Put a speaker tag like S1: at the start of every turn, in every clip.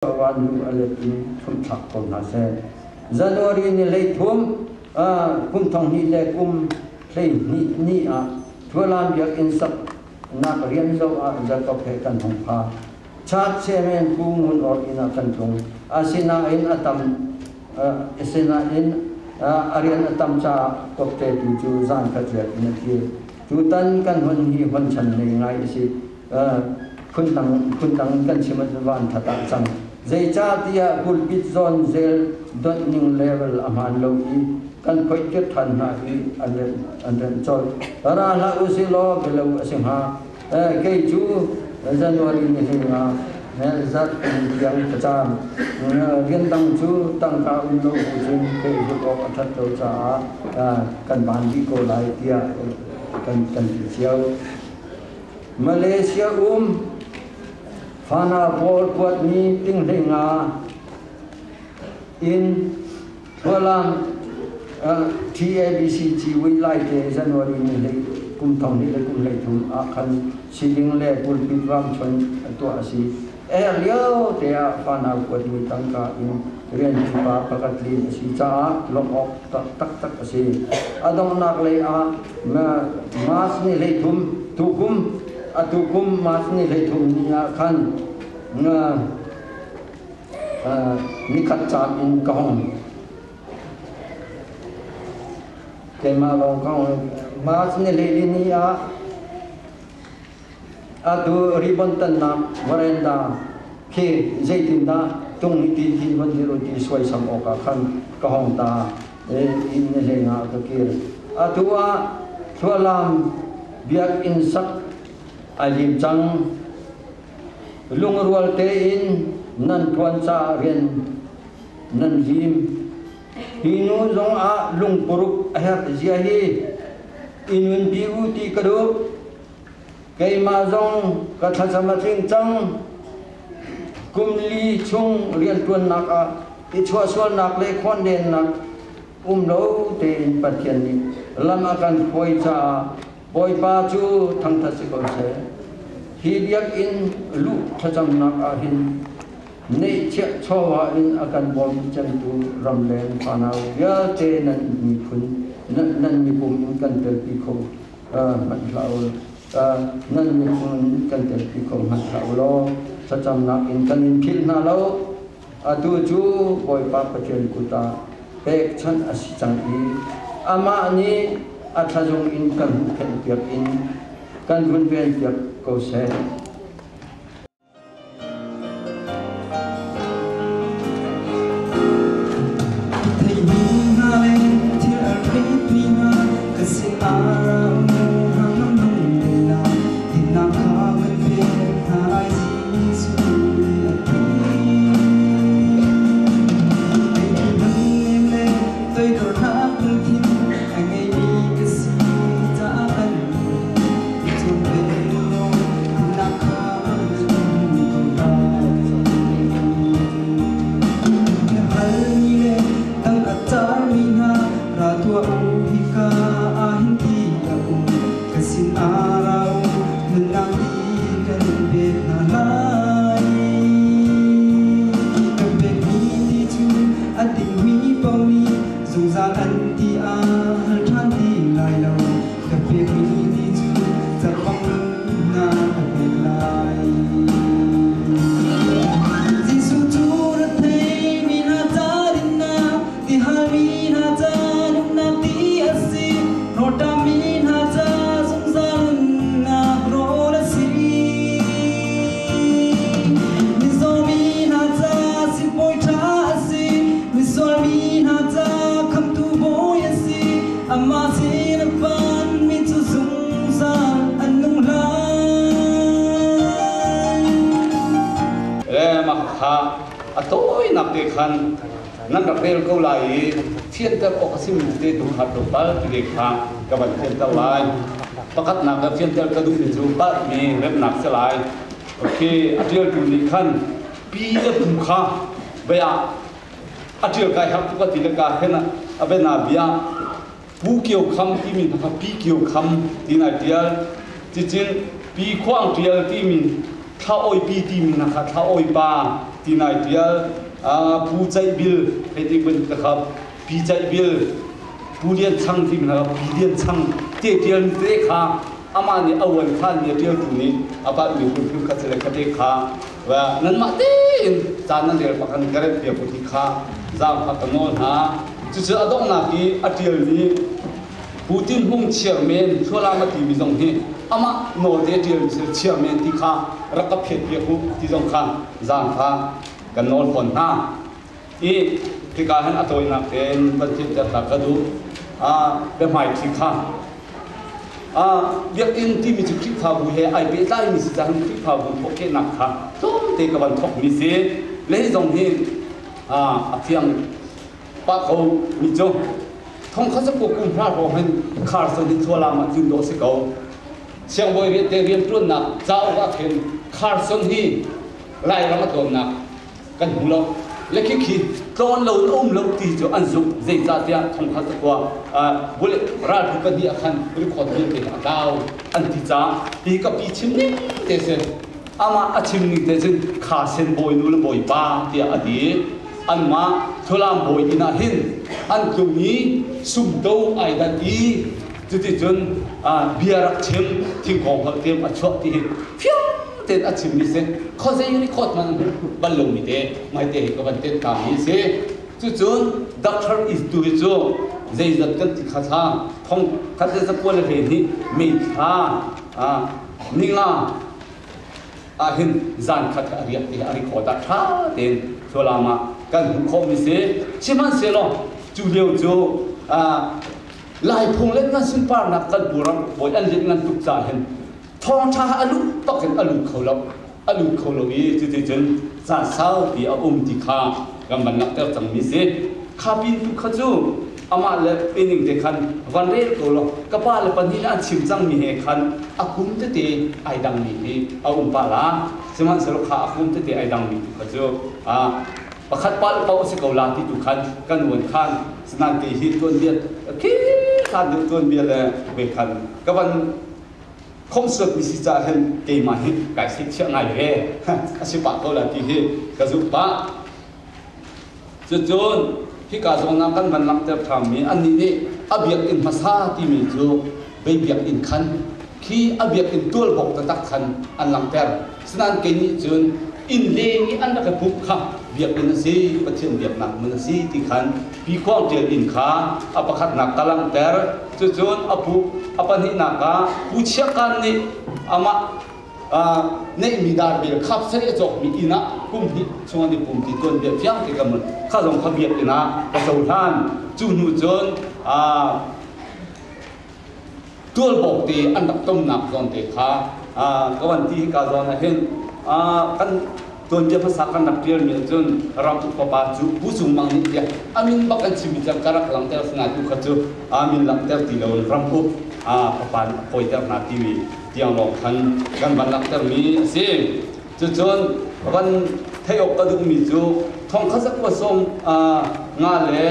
S1: Van a let in thlumthlak ko hna seh. January ni 13, kum 2000 le kum 12 ni ah Thualan biakinn sak nak rian zoh ah Jacob he kan hung pha. Chak chairman Pu Ngun Or inn ah kan tlung. Asinain a tam asinain a rian a tam caah kopte tu cu zan khat riak in a kir. Tutan kan hon hi hon chan nei ngai a si. Phundang kan chim ahcun van that ah cang. Zeicahtiah pulpit zawn zel donh ning level a hmaan lo i kan phoih ṭhan hna i an remh colh. Ra hlah usih law bialo a si hnga. Kei cu January ni 15 zarh tiang ka caam. Rian dang cu tangka um lo bu cun pehzulh awk a ṭhat lo caah kan ban dih ko lai tiah kan ti cio. Malaysia um Fana pawl kuatmi 15 in Thlualam TABC civui laite January ni hlei kum 2000 le kum 13 ah khan siding le pulpit ramchon tuah a si. Er lio te ah fanau kuatmi tangka in rian pipa pakhat lin a si caah lawmh awk taktak a si. A donghnak lei ah March ni 13 tukum atu kum March ni 13 ni ah khan nikhat caan in ka hong keimah lawng ka hong March ni 14 ni ah atu ribbon tannak veranda khi zeitindah tung ti ti von dir ti suaisam awk ah khan ka hong ta inn ni hleng ah ka kir. Atu ah Thlualam biakinn sak ai lim cang. Lungrual tein nan ṭuan caah rian nan lim. Hi nu zong ah lungpuruk a herh zia hi i nunpi u ti ka duh. Keimah zong ka thlacam a tling cang. Kum li chung rianṭuannak ah i chuahsualnak le khawndennak um lo tein Pathian nih lam a kan hruai caah Bawipa cu thangṭhat si ko seh. Hi biakinn luh thlacamnak ah hin neihchiah chawva in a kan bawm cemtu ramleng fanau vialte nan miphun nan mipum in kan telpi kho hmanh hlah u. Nan miphun kan telpi kho hmanh hlah u law thlacamnak in kan in philh hna lo. Atu cu Bawipa Pathian kut ah pekchanh a si cang i amah nih a thlazung in kan huhphenhpiak in kan runvenpiak ko seh.
S2: Theimi hna le thil a ritmi hna ka sinah ra u hnangam te la dinnak kha kan pek hna lai Jesuh nih a ti. Lungnem le toidornak lungthin a ngeimi ka si caah kan i cawn ve law dinnak kha nan hmu ko lai. Na hngalmi le tang a carmi hna ra tuah u hika ah hin ti a um ka sinah ra u nunnak ti kan pek hna lai. Kan pekmi ti cu a dingmi paoh nih zungzal an ti ah hal ṭhan ti lai lo. Ka pekmi ti cu cerhbang nunnak ka pek lai. Jesuh cu retheimi hna ca dinnak, tihalmi hna ca nunnak ti a si. Rawlṭammi hna ca zungzal nunnak rawl a si. Mizawmi hna ca sibawi ṭha a si. Misual mi hna ca khamhtu bawi a si. Amah sin a panmi cu zungzal an nung lai.
S3: Mah kha a tawinak te khan nan rak rel ko lai i thianter awk a simi te tu kha tlawmpal tete kha ka van thianter lai. Pakhatnak ka thianter ka duhmi cu palhmi remnak si lai. Okay, a ṭialtu nih khan pi le pu kha vei ah a ṭial kai hak tuk a ti le ka hen a bena bia Pu Kio Kham timi hna kha Pi Kio Kham tiin ai ṭial. Cicin Pi Khuang ṭial timi Thla Awi Pi timi hna kha Thla Awi Pa. Tinai Tial, Pu Ceih Bil hei ti bantuk kha Pi Ceih Bil, Pu Lian Chang timi hna Pi Lian Chang te tial mi te kha amah nih a uan khan mi a tialtu nih a palhmi hrimhrim kha sile kha te kha nanmah tein ca nan rel pakhan ka rep piak ti kha zaangfah ka nawl hna. Cucu a donghnak i a tialmi Pu Tin Hmung chairman Thlualam a timi zong hi amah nawl te tialmi si chairman ti kha rak ka phiat piak u ti zong kha zaangfah kan nawl fawn hna. I hika hin a tawinak tein van theihter ta ka duh. Biahmaiṭhi kha biakinn timi cu Khrihfabu he ai pehtlaimi si caah Khrihfabu thawhkehnak kha tlawmte ka van thawkmi si. Le hi zong hi a fiang pah ko mi cu thong kha cu kum hra hrawng hin Carson hi Thlualam ah tlun dawh si ko. Siangbawi rian te rianṭuannak cauk ah khin Carson hi Lairam a tlawnnak kan hmu lo. Le khikhi tlawn lo in a um lo ti cu an zumh. Zeicahtiah thongkhat zakua bullet ralphu pahnih ah khan record vialte a tlau an ti caah hi ka pi chim ning te si. Amah a chim ning te cun kha sen bawinu le bawipa tiah a ti. Anmah Thulam bawi inn ah hin an tlung i sumto ai dat i cuticun bia rak chim thingkawng holh tem a chuah ti hi fiang tein a chimmi si. Khuazei record man bal lomi te maite hi ka van tet ta mi si. Cucun doctor is tu hi cu zeizat kan ti kha thla thong khat le zakua le hlei hnih May thla ninga ah hin zan khat a riak ti a record ah tha tein Thlualam ah kan hmuh khawh mi si. Sihmanhsehlaw cu lio cu Lai phung le ngan sunparnak kan pu ram bawi an lian ngan tuk caah hin thawngṭha a luh bak in a lut kho lo, a lut kho lo i cuticun caan saupi a um ti kha kan van langhter cangmi si. Kha pin tu kha cu amah le ining te khan van rel ko law ka pa le pahnih an chim cangmi he khan a kum tete ai dangmi hi a um pah la. Sihmanhsehlaw kha a kum tete ai dangmi tu kha cu pakhat pa le paoh a si ko la ti tu khan kan uan khan. Sinain kei hi tuanbia khi hlan deuh tuanbia le ve khan ka van khomsuatmi si caah hin keimah hi kai theihchiah ngai ve a si pah ko la ti hi ka zumh pah. Cucun hika zawn ah kan van langhter ṭhammi annih nih a biakinn hmasa timi cu bei biakinn khan khi a biakinn tualbawk taktak khan an langhter. Sinain kei nih cun inn leng i an rak i pumh kha biakinn a si, Pathian biaknak hmun a si ti khan pi khuang ṭial inn kha a pakhatnak ka langhter. Cucun a pu a pahnihnak ah Pu Chia Kan nih amah neihmi darbel khap sari a cawkmi inn ah kum hnih chung an i pum ti tuanbia fiang te ka mun kha zong kha biakinn ah ka cohlan. Cu hnu cun tualbawk te an rak tomnak zawn te kha ka van ti. Hika zawn ah hin kan tuanbia hmasa kan rak ṭialmi ahcun ram fapa cu Pu Cung Mang nih tiah amin bak an chimmi cang ka rak langhter sinain tu kha cu amin langhter ti loin ram uk fapa nih a kawiter hna timi tiang lawng khan kan van langhtermi a si. Cucun van theih awk ka duhmi cu thongkhat zakua sawm nga le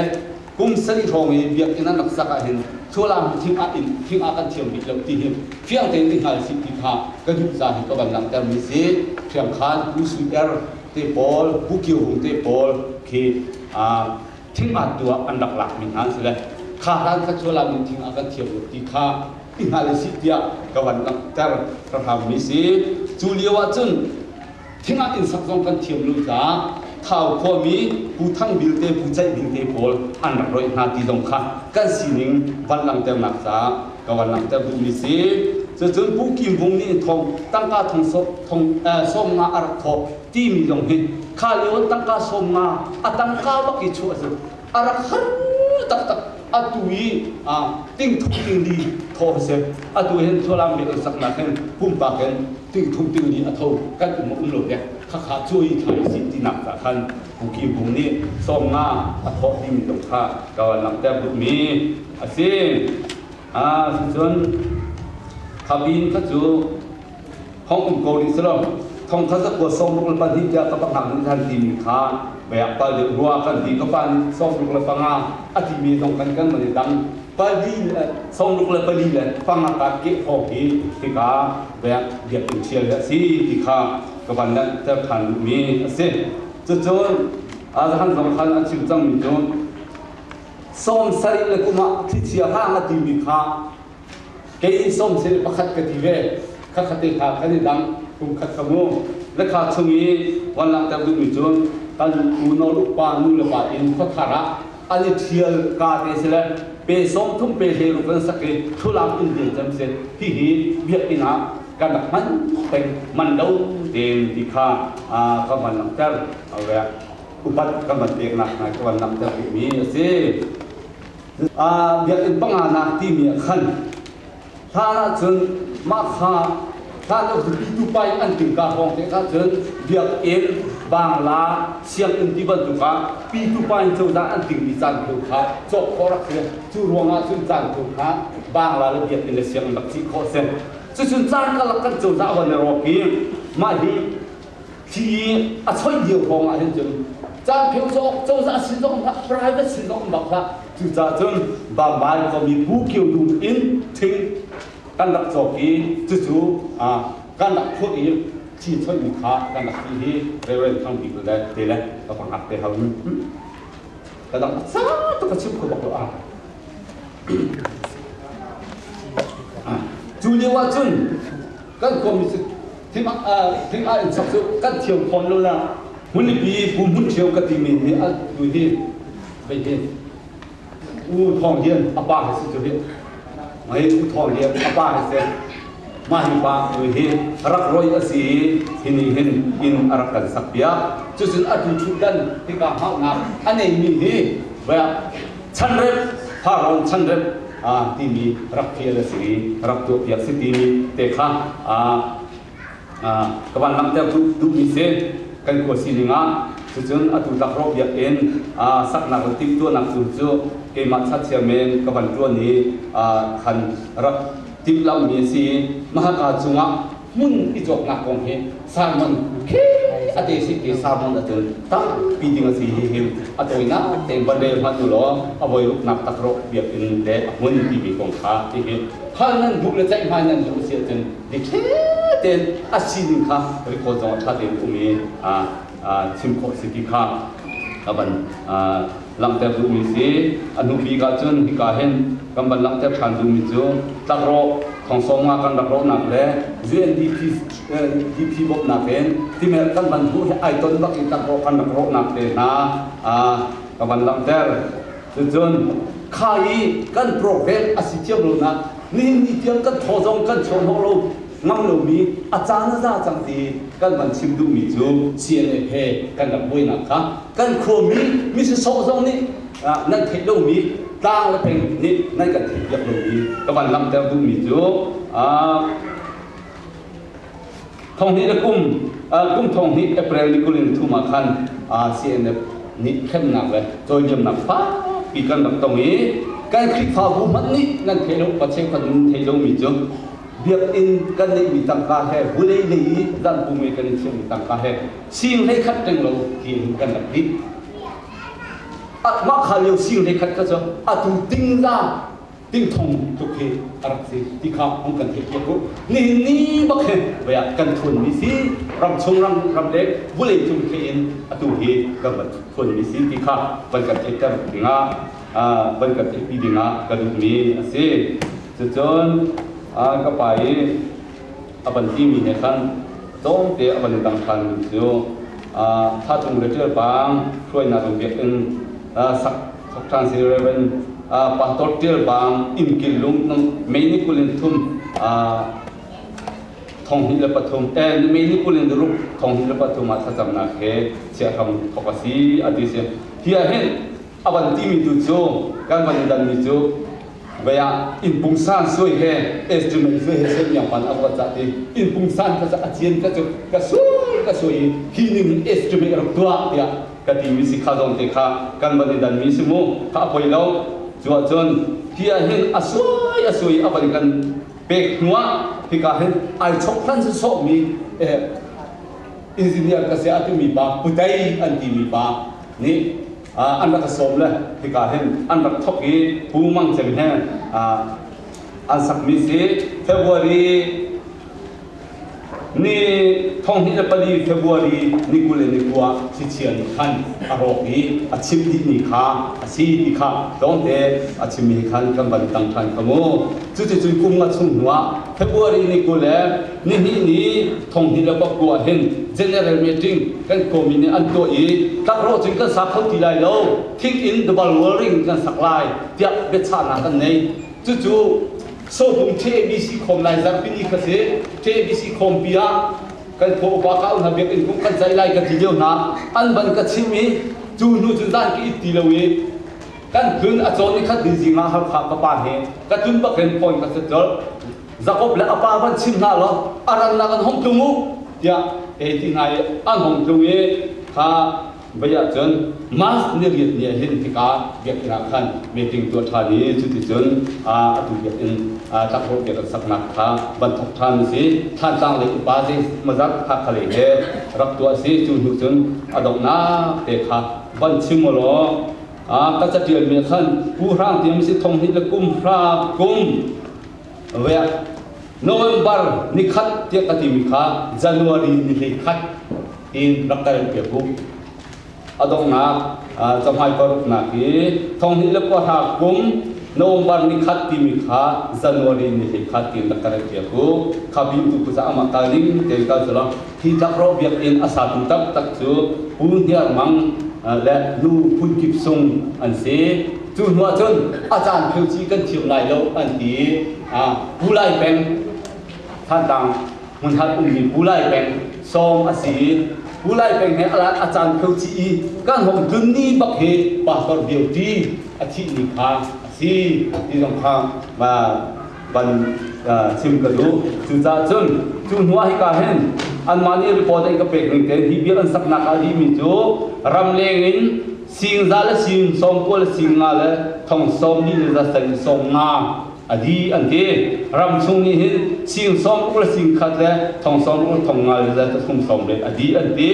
S3: kum sarih hrawng i biakinn an rak sak ahhin Thlualam thing ah in thing ah kan thiam bik lo ti hi fiang tein i hngal sih ti kha ka duh ca hi ka van langhtermi si. Hriangkhan Pu Sui Er te pawl, Pu Kio Hung te pawl khi thing ah tu ah an rak lakmi hna an si le kha hlan kha Thlualam in thing ah kan thiam lo ti kha i hngal sih tiah ka van langhter hrammi si. Cu lio ah cun thing ah inn sak zong kan thiam lo caah Thau khuami Pu Thang Bil te, Pu Ceih Bil te pawl an rak roih hna ti zong kha kan sining van langhternak caah ka van langhter duhmi si. Cucun Pu Kim Vung nih thong tangka thong thong sawm nga a rak thawk timi zong hi kha lio tangka sawm nga a tangka bak i chuah cu a rak har taktak. Atu i ting thum ting li thaw si atu hin Thlualam biakinn saknak hin pumpak in ting thum ting li a tho kan um um lo dek khakha cuai thlai si tinak ca khan Pu Kim Hung nih sawm nga a thawh timi zong kha ka van langhter duhmi a si. Cun khabin kha cu hong um ko rih selaw thong kha zakua 62 tiah ka pakhat nih than timi kha bayak pal deuh rua kan ti. Ka pa nih 65 a timi zong kan kan man i dang pali le 64 le panga ka ke hawk hi hika bayak biakinn thial a si ti kha ka van langhter than duhmi a si. Cucun zahan zong khan a chim cangmi cu 70 le kum ah thlichia hang a timi kha kei 71 ka ti ve. Khatkhat te kha kan i dang kum khat ka mu. Lekha chung i van langhter duhmi cu kan unau upa nu le pa in khuathar ah an i ṭhial ka te si le pe 30 pe 16 kan sak i thulam in din cem si. Hihi biakinn ah kan rak hman peng man lo tein ti kha ka van langhter. Upat kan van peknak hna ka van langhter rihmi a si. Biakinn panganak timi ah khan hlan ahcun mah kha hlan tu pai an tingka hrawng te kha cun biakinn bangla sianginn ti bantuk ah pitu pa in cozah an tingmi caan pheu kha cawk khawh rak si. Cu ruangah cun caan pheu kha bangla le biakinn le sianginn rak cih khawh si. Cucun caan karlak kan cozah van i rawk i mah hi thli a choih lio hrawng ah hin cun caan pheu cawk cozah sin zong hlah, private sin zong bak hlah. Cucaah cun Bambai khuami Bu Kio Dum in thing kan rak cawk i cucu kan rak phurh i thi choihmi kha kan rak ti hi Reverend Thang Bik le te le ka pangak te hau ka dang ca tuk ka chim kho bak lo. Cu lio ah cun kan khuami cu thing ah in sak cu kan thiam fawn lo la. Hmunlipi pu hmun ṭhio ka timi hi a tu hi vei hi U Thawng Lian a pa hi si cu hi mai U Thawng Lian a pa hi si. Mah hi pa tu hi rak roi a si i hi nih hin inn a rak kan sak piak. Cucun atu ṭhutdan hika hauhnak a neimi hi chanrep Pharaon chanrep timi rak fial a si i rak tuahpiak si timi te kha ka van langhter duhmi si kan khua sining ah. Cucun atu tlakrawh biakinn saknak le timhtuahnak cu cu keimah chatchia men ka van ṭuan i khan rak timhlamhmi a si. Mahaka cungah hmun i cawknak kong hi sermon khi a te si ti sermon ahcun tampi ding a si. Hi hin a tawinak tein van rel hmanh u law a voi ruknak takrawh biakinn le a hmun timi kong kha ti hi hal nan duh le ceihmai nan duh si ahcun dikthli tein a sining kha record zong a ṭha tein um i chim khawh si ti kha ka van langhter duhmi si. A hnu bik ahcun hika hin kan van langhter ṭhan duhmi cu tlakrawh 50,000 kan rak rawhnak le UNDP DP bawmhnak in timel kan van hmuh hi ai ton bak i tlakrawh kan rak rawhnak te hna ka van langhter. Cucun kha i kan program a si thiam lo nak nihin ni tiang kan thaw zong kan chuah hnawh lo ngam lomi a caan a za cang ti kan van chim duhmi cu CNF he kan rak buainak kha kan khuami misisawh zong nih nan theih lomi, tlang le peng nih nan kan theihpiak lomi ka van langhter duhmi cu 2000 le kum kum 2000 April ni 23 ah khan CNF nih hremnak le cawiliamnak fakpi kan rak tong i kan Khrihfabu hmanh nih nan theih lo, pa cheukhat nan theih lomi cu biakinn kan neihmi tangka he vulei lei i zanpum i kan i thiammi tangka he sing hlei khat reng lo tiin kan rak dih. Mah kha lio sing hlei khat kha cu atu ting za ting thong tluk hi a rak si ti kha hung kan theih piak u. Nihin ni bak hi vaya kan thun mi si, ram chung ram ram le vulei cung thei in atu hi kan van thun mi si ti kha van kan theihter dingah, van kan theihpi dingah ka duhmi a si. Cucun ka pa i a van timi he khan tlawmte a van dang ṭhan mi cu Thatung le Ṭial Bang hruainak in biakinn sak thok ṭhan si. Reverend Pastor Ṭial Bang inn kil lung May ni 23 2003, May ni 26 2003 ah thlacamnak he chiahram thok a si a ti si. Hi ah hin a van timi tu cu kan van i danmi cu vaya inn pungsan suai he estimate suai he sem yang pan a buat za ti inn pungsan kha a cian ka cu ka sui ka sui hi ning estimate rak tuah tiah ka ti mi si kha zong te kha kan van i dan mi si mu kha a poi lo. Cu ahcun hi ah hin a suai a sui a van kan pek hnuah hika hin ai chok hlan si sawh mi engineer ka si a timi pa putai an ti mi pa nih an rak sawm le hika hin an rak thok i Pu Mang Cem he an sakmi si. February Ni 24 February ni 22 thlichia nih khan a rawk i a chim dih ni kha a si ti kha tlawmte a chimmi he khan kan van tang ṭhan kha mu. Cuticun kum nga chung hnuah February ni 22 ni 2009 ah hin General Meeting kan khuami nih an tuah i tlakrawh cun kan sa kho ti lai lo, thing in double wall ring kan sak lai tiah biachahnak kan nei. Cucu Sopum TABC khawm lai zarhpini kha si. TABC khawmpi ah kan khua upa ka hna biakinn kung kan zai lai ka ti lio hna an van ka chim i cu hnu cun zan ka it ti lo i kan tlun a cawn i khat ni zing ah Halkha ka pa he ka tlun bak in phone ka set colh. Jakob le a pa van chim hna law a rannak an hong tlung u tiah ei ti hna i an hong tlung i kha Vei ahcun March ni riat ni ah hin hika biakinn ah khan meeting tuah ṭhan i cuticun atu biakinn tlakrawh biakinn saknak kha van thawk ṭhan a si. Thlantlang lei upa zeimawzat Hakha lei he rak tuah a si. Cu hnu cun a donghnak te kha van chim u law ka caṭialmi ah khan Pu Hrang Tiam si thong hnih le kum hra kum vek November ni khat tiah ka timi kha January ni hlei khat in rak kal piak u. A donghnak cahmai paruknak hi thonghnih le pahra kum November ni khat timi kha January ni hlei khat tiin rak kal piak u. Kha bim tu ku amah kal ning te kal cu hi tlakrawh biakinn a satu taktak cu Pu Hniar Mang le nu Phunkip Sung an si. Cu hnu ah cun a caan pheu ci kan thiam lai lo an ti. Pu Lai Peng Thantlang hmunhat ummi Pu Lai Peng sawm a si i Pu Lai Peng he a caan kho ci i kan hong tlun ni bak hi pastor Beauty a thih ni kha a si ti zong kha van chim ka duh. Cucaah cun cu hnu ah hika hin anmah nih report an ka pek ning tein hi bia an saknak ah dihmi cu ramleng in sing za le sing sawm kua le sing nga le thong sawm ni le za sarih sawm nga a di an ti. Ram chung nih hin sing sawm ruk le sing khat le thong sawm ruk le thong nga le thum sawm le a di an ti.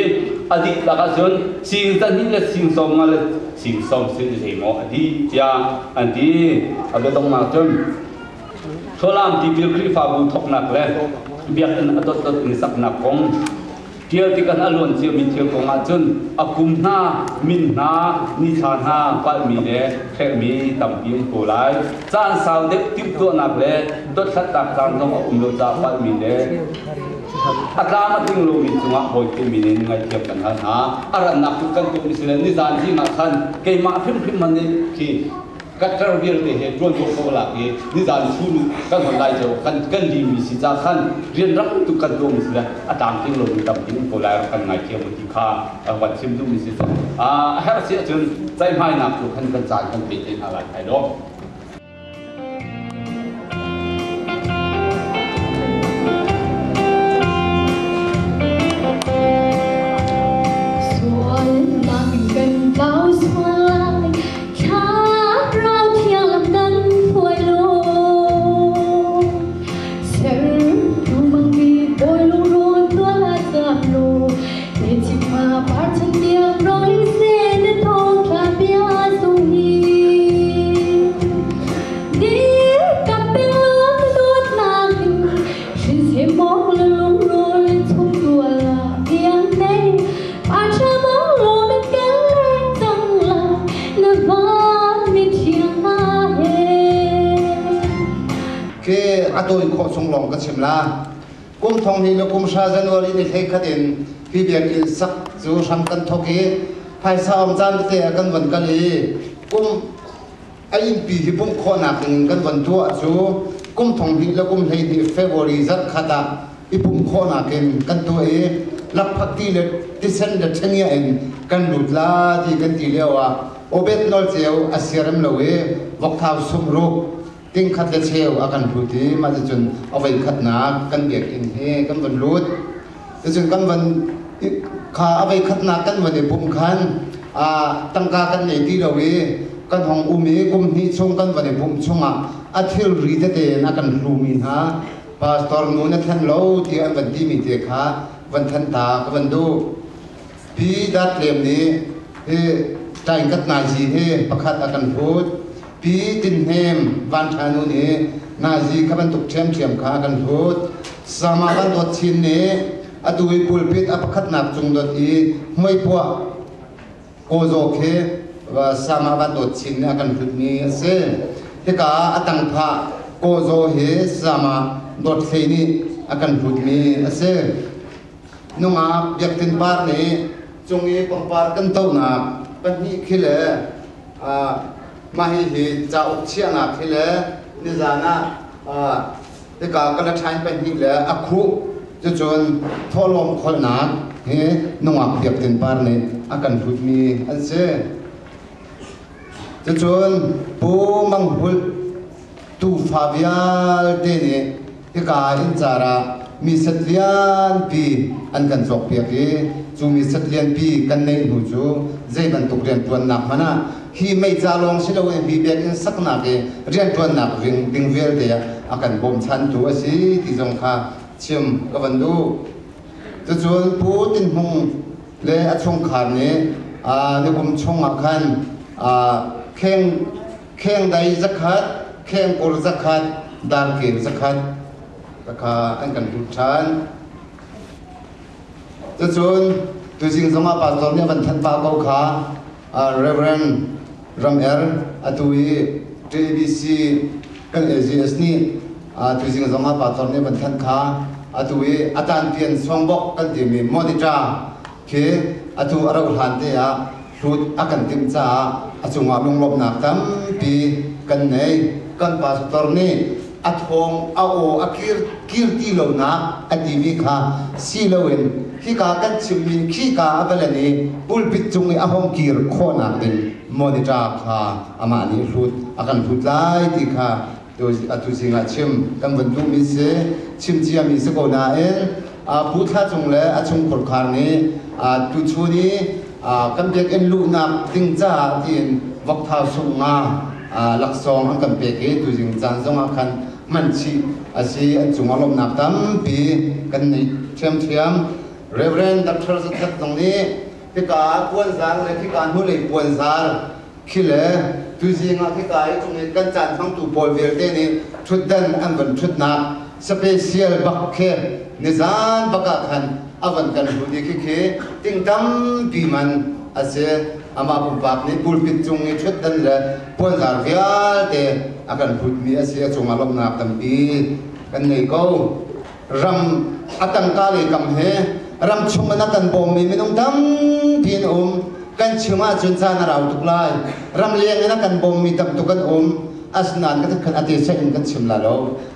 S3: A dih lak ahcun sing zahnih le sing sawm nga le sing sawm sin zeimaw a di tiah an ti. A biadonghnak cun Thlualam tipil Khrihfabu thawknak le biakinn a dotdot in saknak kong Ṭial tik an a luan ciami thil kong ahcun a kum hna, min hna, nithla hna palhmi le hrelhmi tampi um ko lai. Caan sau deuh timhtuahnak le dothlatnak caan zong a um lo caah palhmi le a tlam a tling lomi cungah Bawipa min in ngaihthiam kan hal hna. A rannak cu kan tuahmi si le nizan zing ah khan keimah hrimhrim man nih khi Qatar vialte he ṭuanvo ko lak i nizan chun kan hon lai cu kan kan limi si ca khan rian rak tuk kan tuahmi si le a tlamtling lomi tampi um ko lai rak kan ngaithiam u ti kha van chim duhmi si a herh si ahcun ceihmainak cu khan kan caan kan pe te hna lai thai lo.
S4: Sualnak in kan tlau sual lai Thlarau thiang kan hruai law sertu mangmi bawi lungrawn tual ah cam law Techim ma par chan tiang roling se na thawng thla bia sung hi Di ka peng law na dawtnak in hrin mong le lungrawn le chung tual ah iang nei Pa tha mong law na kel le cang la na van mi thiang hna he.
S5: Ke a tawi khawh chung lawng ka chim la. Kum thong hnih le kum hra January ni hlei khat in hi biakinn sak cu hram kan thawk i phaisa om caan tete ah kan von kal i kum a innpi hi pumh khawhnak ding in kan von tuah cu kum thong hnih le kum 12 February zarh khat ah i pumh khawhnak in kan tuah i lakphakti le tisen le ṭhenia in kan lut la ti kan ti lio ah Obed nawl ceu a siarem lo i vokthau sumruk ting khat le cheu a kan hlut i mah ticun a voi khatnak kan biakinn hi kan von lut. Ticun kan von kha a voi khatnak kan von i pumh khan tangka kan nei ti lo i kan hong um i kum hnih chung kan von i pumh chungah a thilri tete in a kan hlumi hna pastor nu na then lo ti an van timi te kha van then ta ka van duh. Pi Dat Lem nih hi ṭaing kat nai zi hi pakhat a kan hlut. Pi Pi Tin Hnem Van Ṭha Nu nih nazi kha bantuk ṭhiamṭhiam kha a kan hlut. Sama Van Dawt Chin nih atu i pulpit a pakhatnak cung dot i hmuaipuah kawzaw khi Sama Van Dawt Chin nih a kan hlutmi a si. Hika ah a tangphah kawzaw hi Sama Dawt Hlei nih a kan hlutmi a si. Nungak Biak Tin Par nih cung i pangpar kan tonak pahnih khi le mah hihi cauk chiahnak hi le nizan ah hika Kalathain pahnih le a khuh cucun thawhlawm kholnak hi nungak Biak Tin Par nih a kan hlutmi an si. Cucun Pu Mang Hulh tuufa vialte nih hika inncar ah mi satlianpi an kan cawkpiak i cu mi satlianpi kan neih hnu cu zei bantuk rianṭuannak hmanh ah hi meica lawng si loin hi biakinn saknak i rianṭuannak ding vialte ah a kan bawmchantu a si ti zong kha chim ka van duh. Cucun Pu Tin Hmung le a chungkhar nih nikum chung ah khan kheng khengdai zakhat, khengkur zakhat, darkeu zakhat kha an kan hlut ṭhan. Cucun tuzing zongah pastor nih a van thanh pah ko kha Reverend Ram Er atu i JBC kan AGS nih tuzing zongah pastor nih a van thanh kha atu i atan pian songbok kan timi monitor khi atu a rauh hlan te ah hlut a kan timh caah a cungah lunglawmhnak tampi kan nei. Kan pastor nih a thawng a aw a kir kir ti lonak a timi kha si loin hika kan chimmi khika a va len i pulpit cung i a hong kir khawhnak ding monitor kha amah nih hlut a kan hlut lai ti kha atu zing ah chim kan van duhmi si chim ciami si ko nain Pu Thla Cung le a chungkhur khar nih tuchun i kan biakinn luhnak ding caah tiin vokthau sung nga laksawng an kan pek i tuzing caan zongah khan hman chih a si. An cungah lawmhnak tampi kan nei ṭhiamṭhiam. Reverend Dr. Zathak zong nih hika puanzar le khika hnulei puanzar khi le tuzing ah khika i cung i kan caan hmangtu pawl vialte nih ṭhutdan an van ṭhutnak special bak khi nizan bak ah khan a van kan hlut i khikhi ting tampi man a si. Amah pumpak nih pulpit cung i ṭhutdan le puanzar vialte a kan hlutmi a si. A cungah lawmhnak tampi kan ngei ko. Ram a tangka le kam he ram chung in a kan bawmmi minung tampi an um. Kan chim ahcun caan a rau tuk lai. Ram leng in a kan bawmmi tam tuk an um. Asinain ka khan ate seh in kan chim la lo.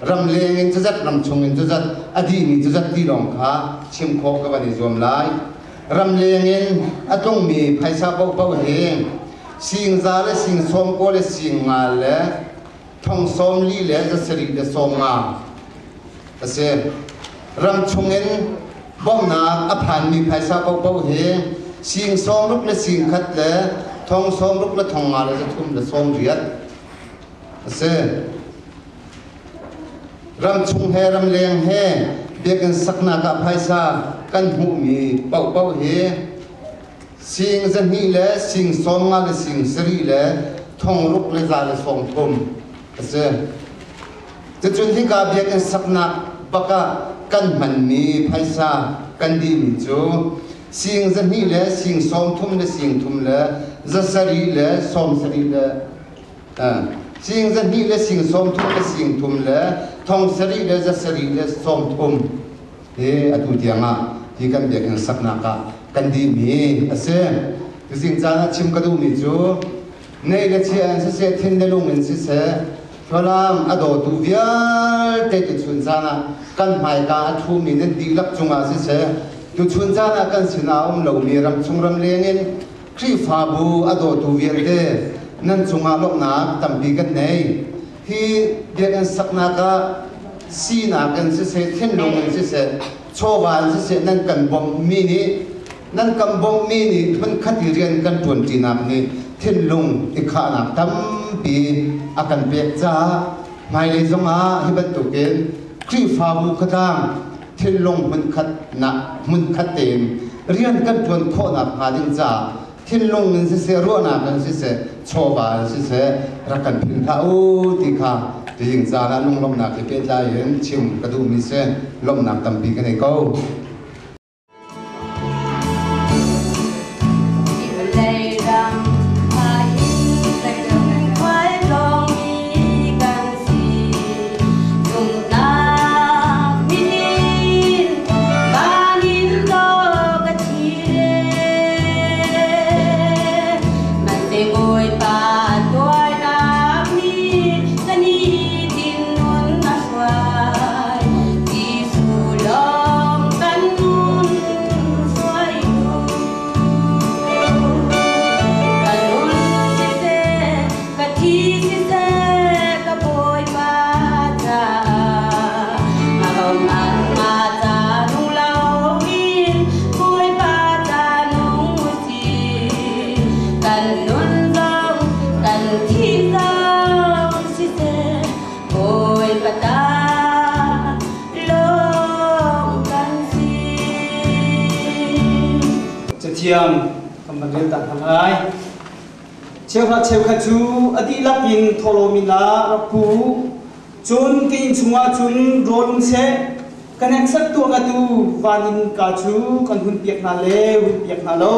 S5: Ram leng in cuzat, ram chung in cuzat, a dihmi cuzat ti lawng kha chim khawh ka van i zuam lai. Ram leng in a tlungmi phaisa paohpaoh hi singza le sing sawm kaw le sing nga le thong 40 le 7 le 50 a si. Ram chungin bawmhnak a phanmi phaisa paohpaoh hi sing 60 le sing khat le thong 60 le thong nga le 3 le 80 a si. Ram chung he ram leng he biakinn saknak ah phaisa kan hmuhmi paohpaoh hi sing 200 le sing 50 le sing 7 le thong ruk le za le 30 a si. Cucun hika biakinn saknak bak ah kan hmanmi phaisa kan dihmi cu sing 200 le sing 30 le sing thum le 7 le 70 le sing 200 le sing 30 le sing thum le thong sarih le 7 le 30 hi atu tiang ah hi kan biakinn saknak ah kan dihmi a si. Tuzing caan ah chim ka duhmi cu nei le chia in siseh, thin le lung in siseh, Falam a dawtu vialte tuchun caan ah kan hmaika a ṭhumi nan dihlak cungah siseh, tuchun caan ah kan sinah a um lomi ramchung ramleng in Khrihfabu a dawtu vialte nan cungah lawmhnak tampi kan nei. Hi biakinn saknak ah sinak in siseh, thinlung in siseh, chawva in siseh nan kan bawmhmi nih nan kan bawmhmi nih hmunkhat i rian kan ṭuanṭinak nih thinlung i khahnak tampi a kan pek caah hmailei zongah hi bantukin Khrihfabu khatlang thinlung hmunkhat nak hmunkhat tein rian kan ṭuan khawhnak hnga ding caah. Thinlung in siseh, ruahnak in siseh, chawva in siseh, rak kan philh hlah u ti kha tuzing caan ah lunglawmhnak he pehtlai in chim ka duhmi si. Lawmhnak tampi ka nei ko.
S2: Cathiang kan van rel ta hna lai. Cheuhra cheukhat cu a dihlak in thawhlawm in ah rak pu. Cun ka inn chungah cun rawl um seh, ka hneksak tuah ka tu van in ka cu kan hun piak hna le hun piak hna lo.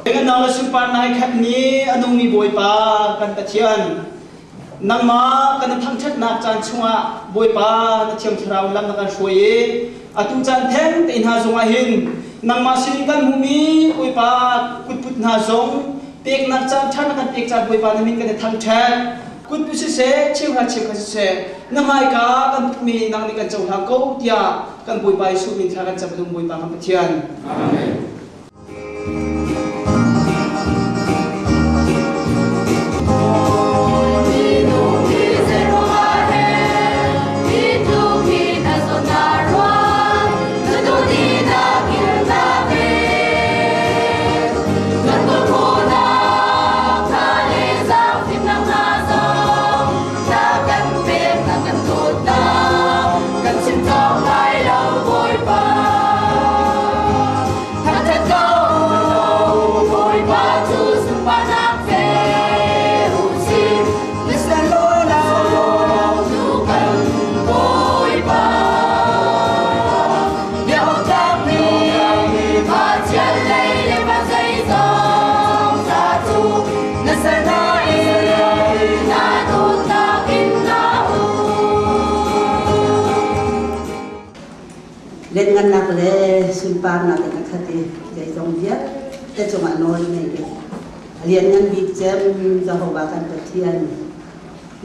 S2: Ngannak le sunparnak he khat ni a nungmi Bawipa kan Pathian, nangmah kan i thangṭhatnak caan chungah Bawipa na Thiang Thlarau lam na kan hruai i atu caan theng te hna zongah hin nangmah sinin kan hmuhmi Bawipa kutput hna zong peknak caan ṭha na kan pek caan Bawipa na min kan i thangṭhat. Kutput siseh, cheuhra cheukhat siseh, na hmaika kan putmi nang nih kan cohlang ko tiah kan Bawipa Jesuh min thla kan cam dum Bawipa kan Pathian.
S5: Amen.
S6: Lianngannak le sunparnak in a khat i zeizong vialte cungah nawl ngei i a lianngan bik cem Jehovah kan Pathian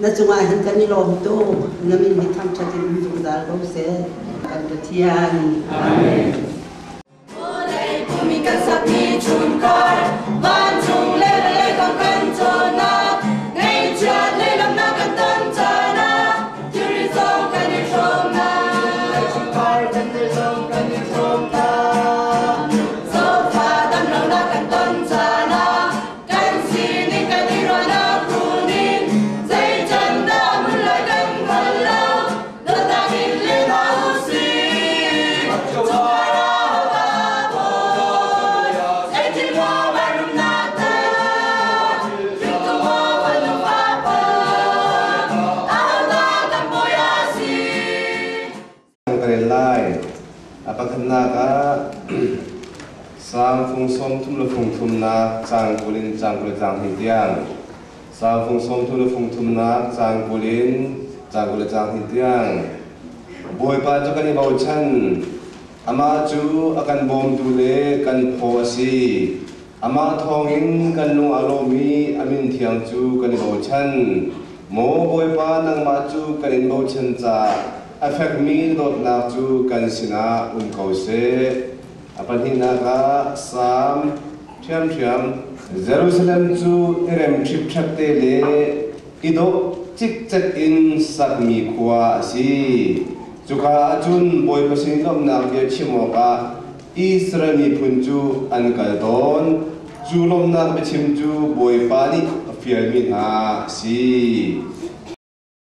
S6: na cungah hin kan i lawm tuk. Na min hi thangṭhat in um zungzal ko seh kan Pathian.
S5: Amen. Lai. A pakhatnak ah Sang fung sawm thum le fung thumnak caang 20 in caang 20 caang hnih tiang. Sang fung sawm thum le fung thumnak caang 20 in caang 20 caang hnih tiang. Bawipa cu kan i bochan. Amah cu a kan bawmtu le kan phaw a si. Amah thawngin kan lung a lawm i a min thiang cu kan i bochan. Maw Bawipa, nangmah cu kan in bochan caah a fekmi dawtnak cu kan sinah um ko seh. A pahnihnak ah Salm ṭhiamṭhiam. Jerusalem cu i rem ṭhipṭhep te le i dawh cikcek in sakmi khua a si. Cuka ah cun Bawipa sin lawmhnak bia chim awkah Israel miphun cu an kal tawn. Cu lawmhnak biachim cu Bawipa nih a fialmi hna a si.